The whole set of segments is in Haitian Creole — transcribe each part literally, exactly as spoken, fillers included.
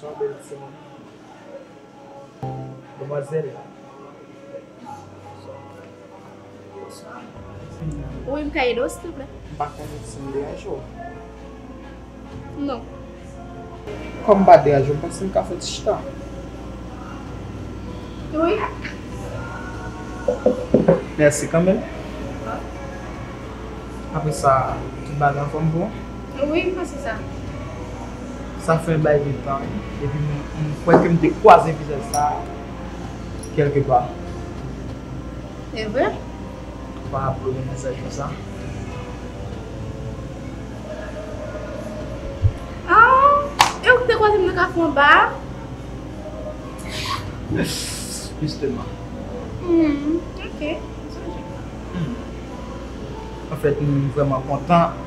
Bonsoir, bèl ti moun. Demwazèl. Wi, m ka ede w, silvouplè? M pa konnen si m deranje w. Non. Kòm m pa deranje w, m panse m ka fè ti chita. Wi. Mèsi kanmenm. Apre sa, tout bagay anfòm pou ou? Wi, m panse sa. Sa fè bay de tan, epi m, m kwè ke m te kwaze vizaj sa a kèlke pa. E vre? Pa rapele w gen mensaj konsa? Ah, e ou ki te kwaze m nan kafou anba a? Jisteman. Hmm, ok, m sonje. Hmm. Anfèt, m vrèman kontan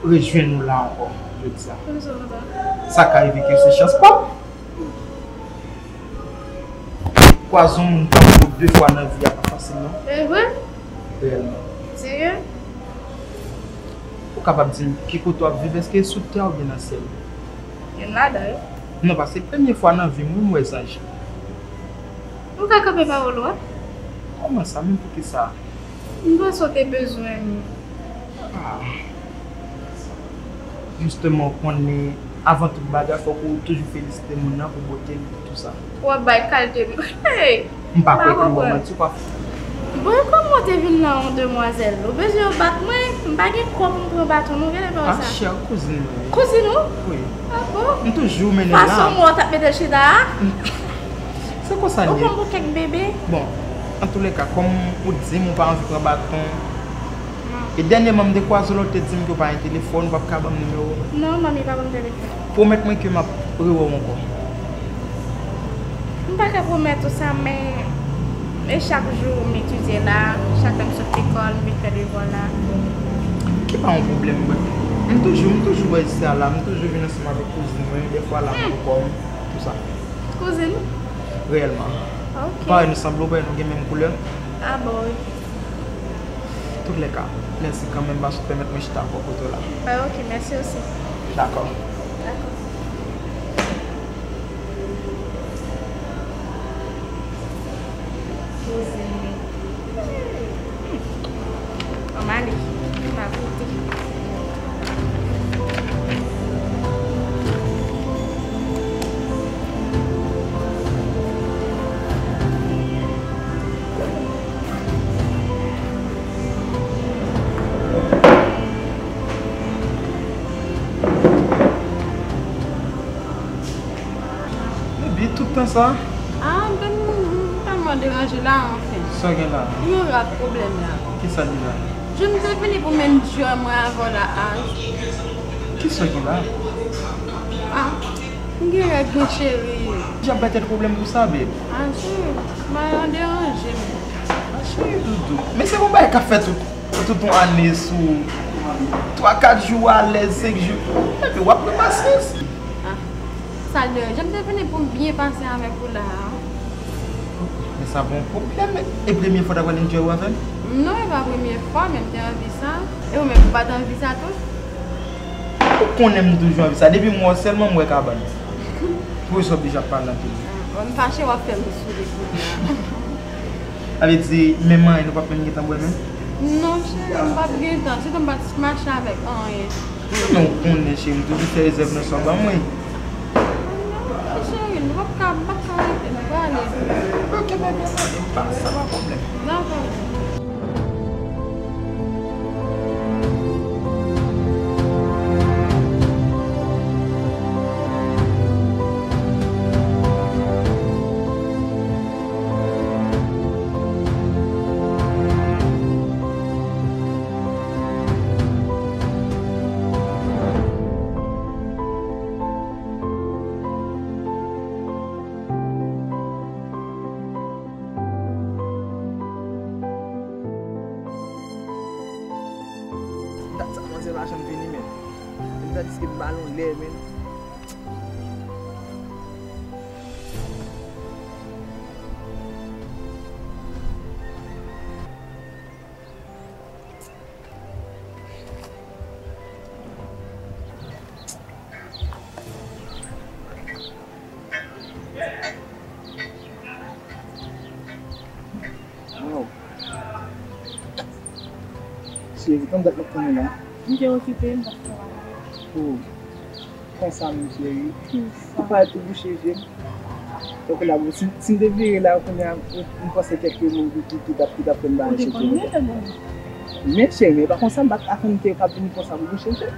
rejwenn nou la ankò jodi a. Poukisa w kontan? Sa ka rive ke se chans pa m. Kwaze yon moun tankou w de fwa nan vi a pa fasil, non. E vre? Reyèlman. Serye? Ou kapab di m ki kote w ap viv? Èske sou tè oubyen nan syèl? Youn ladan yo. Non, paske se premye fwa nan vi m, wi, m wè zanj. Ou ka kanpe pawòl ou a? Kòman sa menm, poukisa? M panse w te bezwen m. Ah. Jisteman, ou konnen, avan tout bagay, fòk ou toujou felisite moun nan pou bote l, pou tou sa. W ap bay kalite m. Hey! M pa kwè ke m ba w manti, kwa. Bon, e kòman w te vin la, yon demwazèl? Ou bezwen yo bat mwen? M pa gen kòb pou m pran baton, non, gade bagay sa. Ah, chè, kouzin mwen. Kouzin ou? Wi. Ah bon? M toujou mennen l la. Fason mwen w t ap mete l chita a? Se konsa l ye. Ou konn pou kèk bebe? Bon, antoulèka, kòm ou di m ou pa anvi pran baton, e dènyèman m te kwaze w la, ou te di m ke w pa gen telefòn, ou p ap ka ban m nimewo w? Non, manmi pa ban m telefòn. Pwomèt mwen ke m ap rewè w ankò. M pa ka pwomèt ou sa, men e chak jou m etidye la, chak lè m sot lekòl, m vin fè devwa la. Ki pa yon pwoblèm, but m toujou, m toujou wè isi a la, m toujou vin ansanm avèk kouzin mwen, dèfwa la m poko, tou sa. Kouzin? Reyèlman. Ok. Parèy nou sanble, parèy nou gen menm koulè. Ah bon, wi. Toulèka, mèsi kanmenm paske w pèmèt mwen chita bò kote w la. Ah, ok, mèsi osi. Dakò. Dakò. Kouzin. Ann ale, m a koute. Baby, tout tan sa? Ah, m tèlman, m tèlman deranje la, anfen. Sa gen la? M gen yon rat pwoblèm la. Kisa li la? Jan m te vini pou m enjoy mwen avè w la, ah. Kisa gen la? Ah, m gen règ mwen, cheri. Jan bay tèt pwoblèm pou sa, babe? Ah, cheri, m pa deranje m. Ah, cheri, doudou. Men se yon bagay k ap fèt tout, tout yon ane sou twa, kat jou alèz, senk jou. Epi w ap pran pasyans. Ah. Sa l deranje m? M te vini pou m byen pase avèk ou la a. Men sa pa yon pwoblèm. E premye fwa w ta pral enjoy ou avè m? Non, e pa premye fwa, men m te anvi sa. E ou menm, ou pa t anvi sa tou? Ou konnen m toujou anvi sa. Depi m wè w sèlman, m wè kabann. Poukisa w oblije ap pale anpil? Ah, bon, m fache, w ap fè m souri kounye a. Sa vle di, menm anyen, nou p ap menm gentan bwè menm? Non, cheri, m p ap gentan. Sitou m pa t mache avèk anyen. Men ou konnen, cheri, m toujou fè rezèv nan sa w ban mwen. Cheri, nou p ap ka, m p ap ka rete, nou prale. Ok, bebe, m pa, sa pa pwoblèm. Dakò. Dat sa manzè pa janm vini, men. Li tandiske m ba l yon lè, men. Cheri, konbyen dat m ap tann ou la? M te okipe, m pa t fè bagay. Oh, konsa menm, cheri. Ou parèt tou bouche je m. Tankou la, bon, si, si m te vire la, kounye a, m, m panse kèk moun ki, ki, ki t ap, ki t ap fè m bagay sou tele. Men, cheri, men pa konsa, m pa t atann ke w t ap vini konsa pou bouche je.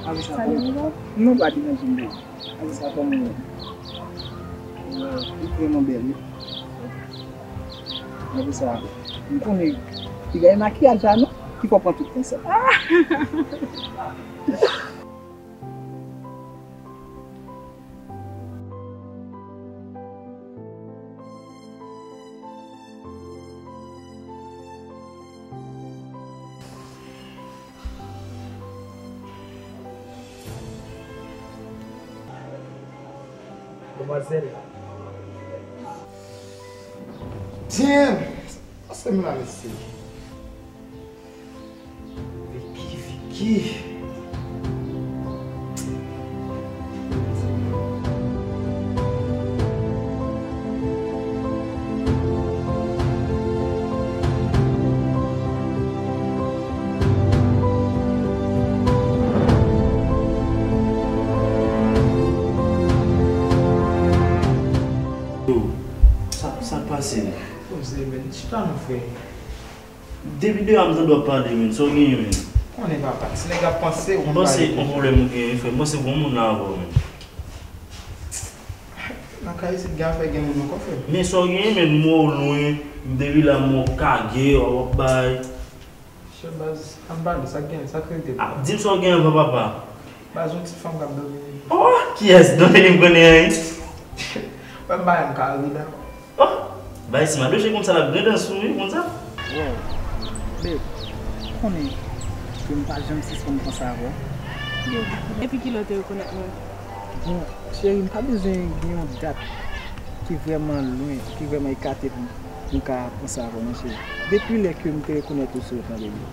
Apre sa, non, pa deranje m, baby. Apre sa, kòman ou vrèman bèl, wi. Apre sa, m konnen, piga e makiyaj la, non, ki fè w pran tout tan sa. Demwazèl. Damn! Sa se m la, mesye. Vicky, Vicky. Yo, sa, sa k pase? Poze, men, chita nou, frè. Depi deyò a m tande w ap pale, men, sa w genyen, men? Konnen, papa, ti nèg ap panse ou. M panse yon pwoblèm ou genyen, frè. M panse gon moun la avè w, men. Nan kay isit gen afè, gen moun ankò, frè. Men sa w genyen, men, m wè w lwen, depi la m wè w kage, w ap bay. Chè baz, ann pale, sa k genyen, sa k rete? Ah, di m sa w genyen ankò, papa. Baz, yon ti fanm k ap domine. Oh, kiyès domine m konnen anyen? Wè m pa menm ka ri la. Oh, bay si madoche konsa l ap griyen dan sou wi konsa. Wow. Babe, ou konnen ke m pa janm sispann panse avè w. Epi kilè w te rekonèt mwen? Bon, cheri, m pa bezwen gen yon dat ki vrèman lwen, ki vrèman ekate pou m, pou m ka panse avè w, non, cheri. Depi lè ke m te rekonèt ou sou wout lan, baby,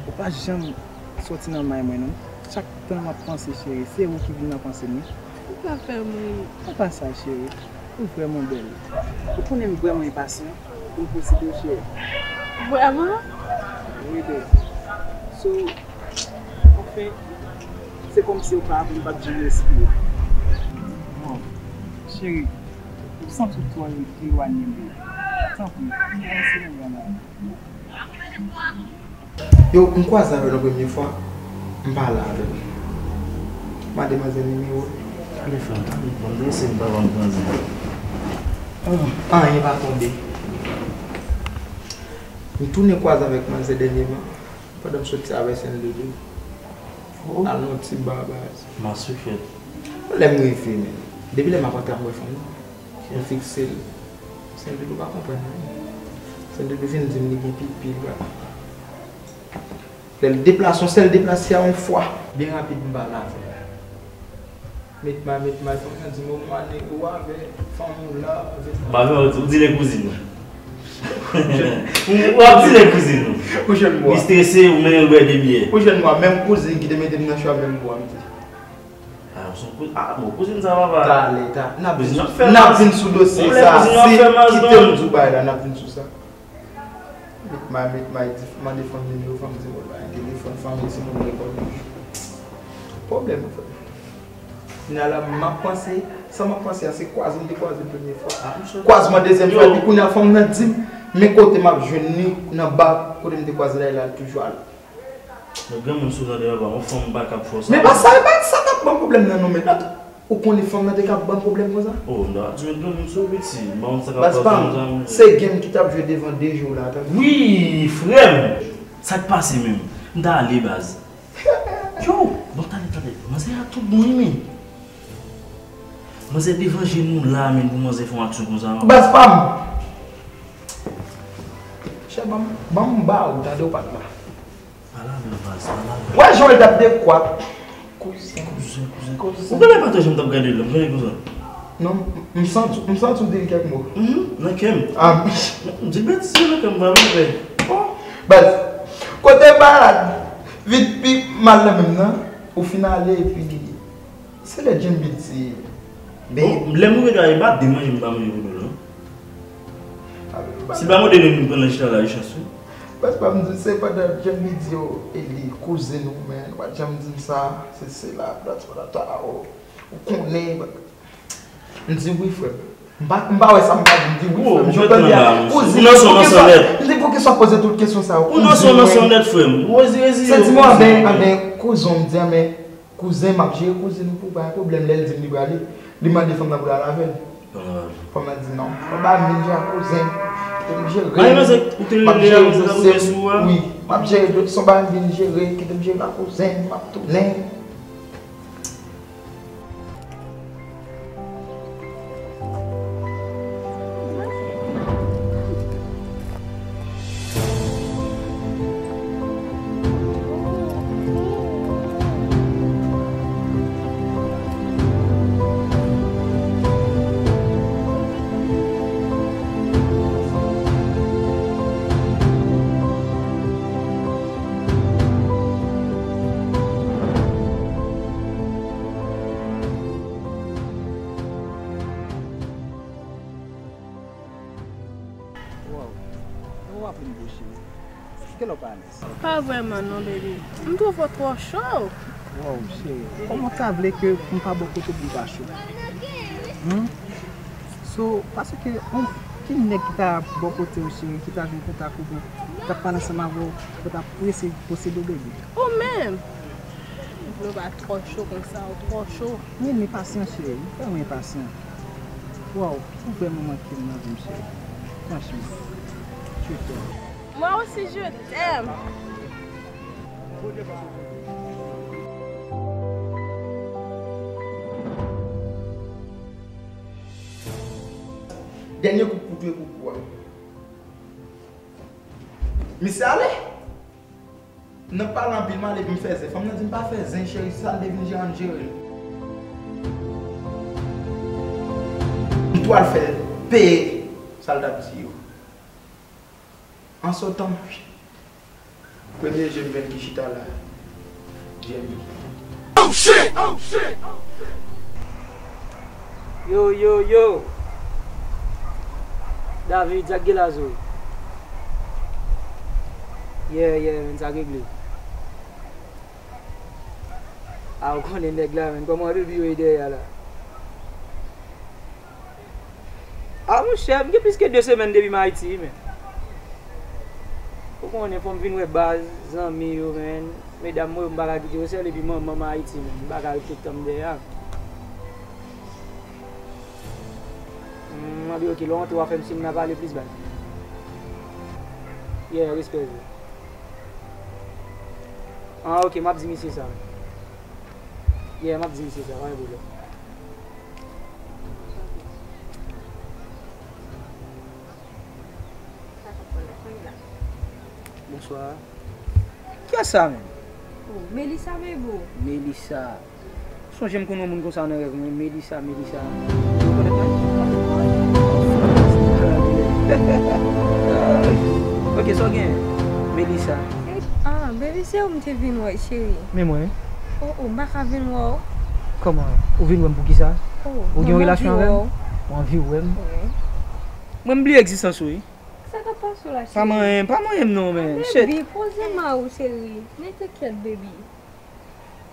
ou pa janm soti nan may mwen, non. Chak tan m ap panse, cheri, se ou ki vin nan panse m, wi. Ou ka fè m ri. Apa sa, cheri? Ou vrèman bèl. Ou konnen m vrèman enpasyan pou m posede w, cheri. Vrèman? Wi, babe. So, anfen, se kòmsi oparavan m pa t janm respire. Wow. Cheri, ou santi w twò elwanye m, baby. Tanpri, vin ranse nan bra m. Yo, m kwaze avè l yon premye fwa, m pale avè l. Ba demwazèl nimewo l. Tande frè m, tande, bon, m te eseye m pa ban m pran zen. Anyen pa tonbe. M tounen kwaze avèk manzè dènyèman, pandan m soti avè Sendoudou. Oh. Al nan yon ti ba baz. Masifèt. Lè m rive, men. Depi lè m ap antre ap wè fanm nan, m fikse l. Sendoudou pa konprann anyen. Sendoudou vin di m li gen pipi, li pa. Lè l deplase, yon sèl deplase a yon fwa. Byen rapid, m pale avè l. Met may, met may, fanm nan di m, o mwane, ou avè fanm ou la, avè. M pa vle, ou di lè kouzin ou. Ou ap di lè kouzin ou. Pwochèn mwa. Li strese, ou mennen l bwè de byè. Pwochèn mwa, menm kouzin ki te mete m nan cho a, menm bò a, m di. Ah, son kou-, ah, bon, kouzin sa, papa. Talè, ta-, n ap vin sou, n ap vin sou dosye sa, se kite m di w bagay la, n ap vin sou sa. Met may, met may, di, mande fanm nimewo, fanm di m pa gen telefòn, fanm di m rekòd. Pwoblèm, frè. Kounye a la, m ap panse, sa m ap panse a, se kwaze m te kwaze l premye fwa. Kwazman dezyèm fwa, epi kounye a fanm nan di m, men kote m ap jwenn li nan ba, kote m te kwaze l la, l toujou al. Men granmoun sou tande papa, yon fanm pa kab fè w sa. Men pa sa, e pa sa k ap ban m pwoblèm nan non, men. Ou konnen fanm nan te kab ban m pwoblèm konsa? Oh, m ta di met granmoun sou piti, m pa konn sa k ap pase konsa, men. Se game ki t ap jwe devan de jou la, tande. Wi, frè m! Sa k pase menm? M ta ale, baz. Yo, bon, tande, tande. Manzè a tout bon, wi, men. Manzè devan je nou la, men, pou manzè fè yon aksyon konsa, non. Baz pa m! Chè, ban m, ban m ba ou, tande, ou pa t la. Pale avè l, baz, pale avè l. Wè jan l t ap dekwat. Kouzen. Kouzen, kouzen. Kouzen. Ou genlè pa t wè jan m t ap gade l la, m gade konsa. Non, m, m santi, m santi w di l kèk mo. Mhm, nan kè m. Ah. M di betiz nan kè m, pa vle fè. Oh, baz, kote malad, vit pi mal nan menm nan, ou fin ale epi se lè Jimmy di, babe. Bon, lè m rive la, e pa de manje m pa manje pou nou, non. Si pa mande nou vin pran nan chita la, e chans, wi. Paske m di se pandan Jamie di yo e li kouzen ou, men ou pa t janm di m sa, se sela, patati patata, o, ou konnen. M di wi, frè m. M pa, m pa wè sa m pa di, m di wi, frè m. Jan w tande a, kouzin, m di poukisa w poze tout kesyon sa yo, kouzin mwen. Santiman, anben, anben, kouzen w, m di, anben, kouzen, m ap jere kouzin ou pou w, pa gen pwoblèm. Lè l di m li prale, li mande fanm nan pou l al avè l. Fanm nan di non. Fanm nan di non. Fanm pa vin jere ak kouzen. Kite m jere. M ap jere dosye m. Wi. M ap jere dosye m, pa vin jere. Kite m jere ak kouzen. M ap tounen. Waw. Ou ap vin bouche. Kèl ou pa alèz? Pa vrèman non, baby. M twouve w twò cho. Waw, cheri. Kòman w ta vle ke m pa bò kote w pou m pa cho? Hmm? So, paske on, ki nèg ki ta bò kote w, cheri, ki ta jwenn kontak ou, ki ta pale ansanm avè w, pou ta prese posede w, baby? Ou menm! M vle w pa twò cho konsa, ou twò cho. Men, men pasyans, cheri. Fè mwen pasyans. Waw, ou vrèman manke m nan vi m, cheri. Franchman. Je t'aime. Moi aussi, je t'aime. Dènye kout kouto e kout bwa. Misye ale. Nan pale anpil, m ale pou m fè zen. Fanm nan di m pa fè zen, cheri, sa l te vin jere, ann jere l. M tou al fè l peye sa l t ap di yo. An sotan, premye je m jwenn ki chita la, Jamie. Oh shit! Oh shit! Yo, yo, yo! David, sa k gen la, Zoe? Yeah, yeah, men sa k regle. A, ou konnen nèg la, men kòman baby yo ye dèyè a la? A, monchè, m gen plis ke de semèn depi m Ayiti, wi, men. Ou konnen, fò m vin wè baz, zanmi yo, men. Medam mwen yo, m pa ka kite yo sèl, epi manman m Ayiti, men. M pa ka ret tout tan m dèyè a. Mm, anben, ok, lè w antre, w a fè m siy, n a pale plis, baz. Yeah, respè, bro. Ah, ok, m ap di misye sa. Yeah, m ap di misye sa, pa gen pwoblèm. Bonswa. Kiyès sa menm? Oh, Melissa, baby. Melissa. Sonje m konn yon moun konsa nan rèv mwen, Melissa, Melissa. Ou rekonèt mwen? Ok, sa w gen? Melissa. Ah, baby, se ou m te vin wè, cheri. Men mwen? Oh, oh, m pa ka vin wè w. Kòman? Ou vin wè m poukisa? Oh, ou gen yon relasyon avè m? Ou anvi wè m? Wi. Mwen, m bliye egzistans ou, wi. Sa k ap pase w la, cheri? Pa manyen m, pa manyen m non, men. Ah, baby, poze ma ou, cheri. Men te kyèt, baby.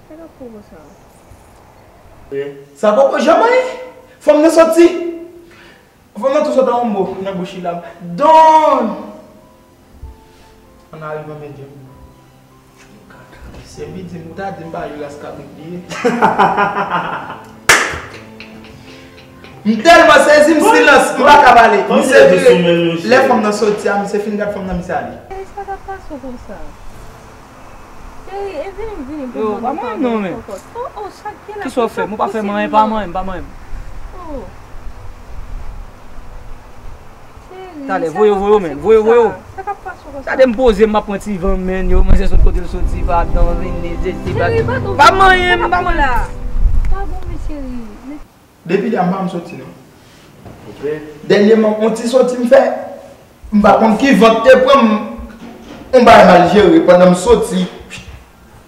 Sa k ap poko sa? Sa poko janm anyen. Fanm nan soti. Fanm nan tou sot an yon mo nan bouch li la. Don! Ann arive anmède m. Se li di m, ou ta di m pa yon ras kabrit li ye. M tèlman sezi, m silans, m pa ka pale. Misye vire. Lè fanm nan soti a, misye fin gad fanm nan, misye ale. Sa k ap pase w konsa? Cheri, e vini, vini pou m mande padon ankò. Oh, oh, sa k gen la? Kisa w fè m? Ou pa fè m anyen, pa manyen m, pa manyen m. Oh. Cheri, talè, voye w, voye w, men, voye w, voye w. Sa k ap pase w konsa? Gade m poze m, m ap pran ti van, men, yo, mwen se sot kote l soti, padon, vini, sesi, pa manyen m, pa manyen m. Sa bon, men, cheri. Depi lè a m pa janm soti non. Dènyèman, yon ti soti m fè, m pa konn ki van k te pran m, yon bagay mal jere, pandan m soti,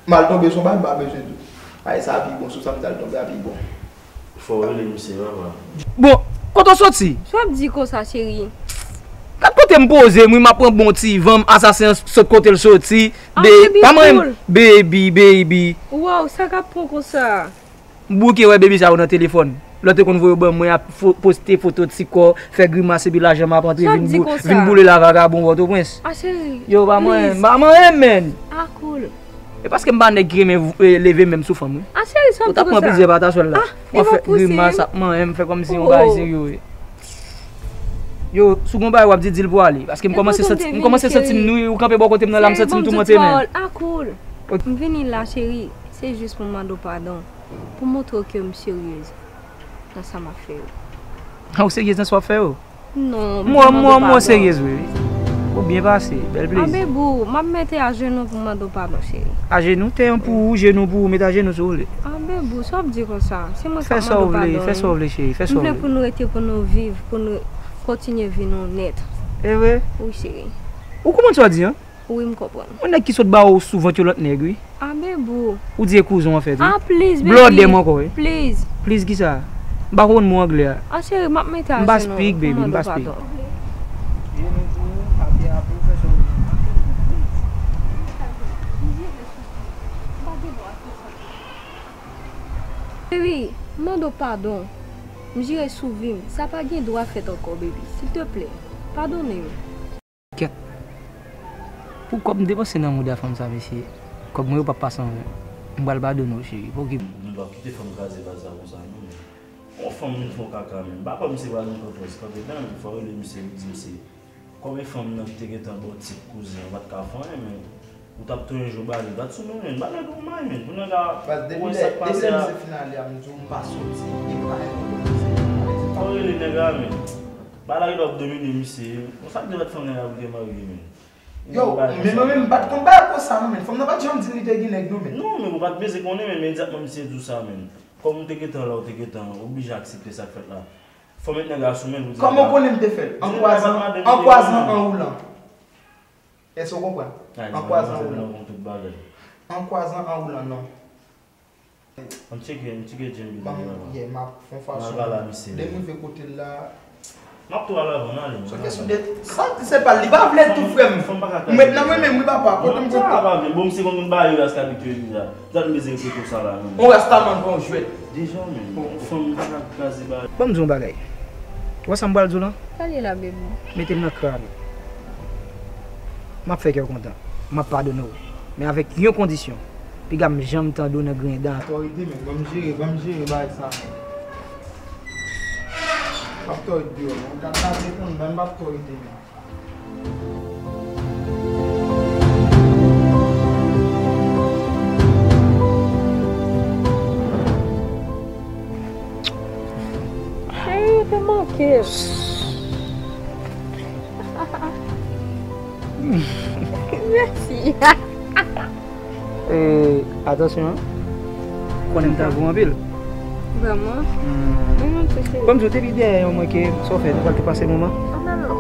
m al tonbe sou yon bagay m pa bezwen di w. Ay, sa pi bon, sou sa m t al tonbe a pi bon. Fò w rele misye, papa. Bon, kote w soti? Sa w ap di konsa, cheri? Gad kote M poze m wi, m ap pran bon ti van, asasen an sot kote l soti. Ah, baby, pa manyen m. Baby, baby. Wow, sa k ap pran konsa? M bouke wè baby sa yo nan telefòn. Lè w te konn voye ban mwen ap fo- poste foto ti kò, fè grimas epi lajan m ap antre vin bou- vin boule la vagabon Pòtoprens. Ah, cheri. Yo, pa manyen m, pa manyen m, menn. Ah, cool. E paske m pa nèg ki renmen leve menm sou fanm wi. Ah, cheri, sa w ap di konsa? Ou t ap pran plizyè pataswèl la. Ah, w ap fè grimas, ap manyen m, fè kòmsi yon bagay serye wi. Yo, si w gon bagay w ap di, di l pou ale. Paske m kòmanse santi m nou, ou kanpe bò kote m nan la, m santi m toumante menm. Ah, cool. M vini la, cheri, se jis pou m mande w padon. Pou montre w ke m seryez nan sa m ap fè yo. Ah, ou seryez nan sa w ap fè yo? Non, m vle mande w padon. Mwen, mwen, mwen seryez wi. Ou byen pase, bèl plezi. Ah, bebou, m ap mete ajenou pou m mande w padon, cheri. Ajenou? Tè an pou ou, jenou pou ou, met ajenou si w vle. Ah, bebou, sa w ap di konsa? Se mwen k ap mande w padon wi. Fè sa w vle, fè sa w vle, cheri, fè sa w vle. M vle pou nou rete, pou nou viv, pou nou kontinye vi nou nèt. E vre? Wi, cheri. Ou konprann sa w di an? Wi, m konprann. Yon nèg ki sot ba w sou vant yon lòt nèg, wi. Ah, bebou. Ou di e kouzin w an fèt, wi. Ah, please, baby. Blòdè m ankò, wi. Please. Please kisa? M pa konprann mo anglè a. Ah, cheri, m ap mete ajenou. M pa speak, baby, m pa speak. Cheri, m mande w padon. M jire sou vi m. Sa pa gen dwa fèt ankò, baby. Silteplè, padone m. Kèt. Pou kòb m depanse nan mouda fanm sa, mesye. Kòb mwen yo p ap pase anyen. M pral padone w, cheri. Pa okipe m. Nou p ap kite fanm kraze baz la konsa, non, men. Yon fanm vin fè w kaka, men. M pa kwè misye pral gen konprann. Kanpe dan, fò w rele misye, ou di misye. Kòm e fanm nan ki te gentan ba w tit kouzin an, ou pa t ka fè anyen, men. Ou t ap tounen jou ba li. Bat sou nou, men. Bat nèg ou may, men. Pou nèg a wè sa k pase a. Depi lè misye fin ale a, m di w m pa soti. E pa yon kote misye fin ale. Fò w rele nèg la, men. Bagay la ap domine misye. Bon, sa k gen lòt fanm nan la pou te marye, men. Yo, men mwen menm m pa t konn bagay konsa non, men. Fanm nan pa t janm di m li te gen nèg non, men. Non, men ou pa t bezwen konnen, men, men imedyatman misye di w sa, men. Kòm ou te gentan la, ou te gentan oblije aksepte sa k fèt la. Fò w met nèg la sou men l, ou di nèg la. Kòman w konnen m te fè l? An kwazan, an kwazan, an woulan. Èske w konprann? An kwazan, an woulan. An kwazan, an woulan, non. Ann tcheke, ann tcheke Djimmy. Ban m, yeah, m ap fè yon fason. Lè m rive kote l la. M ap tou al avan, n ale, men. Se kesyon de, sa, se pa l, li pa vle tou, frè m. Ou met nan mwen menm, wi, papa. Kote m di. Bon, misye konn ba yo rasta ki te vin la. Zat m bezwen kote sa la, non. On rastaman pa yon jwèt. Deja, men. Bon. Fanm pa ka kraze ba. Ban m di w yon bagay. Ou wè sa m pral di w lan? Sa l ye la, bebe? Mete m nan kran. M ap fè kè w kontan. M ap padone w. Men avèk yon kondisyon. Piga m janm tande w nan griyen dan. Otorite, men. Ban m jere, ban m jere bagay sa, men. M ap tòy deyò, men. Ou ta, ta dekonn, men m ap tòy deyò, men. Cheri, ou te manke m. Mèsi. E, atansyon, konnen m ta gou anpil. Vrèman? Hmm. Men non, cheri. Ban m di w, depi dèyè yon mwen ke sa w fè, nou pral te pase moman. Ah, men non,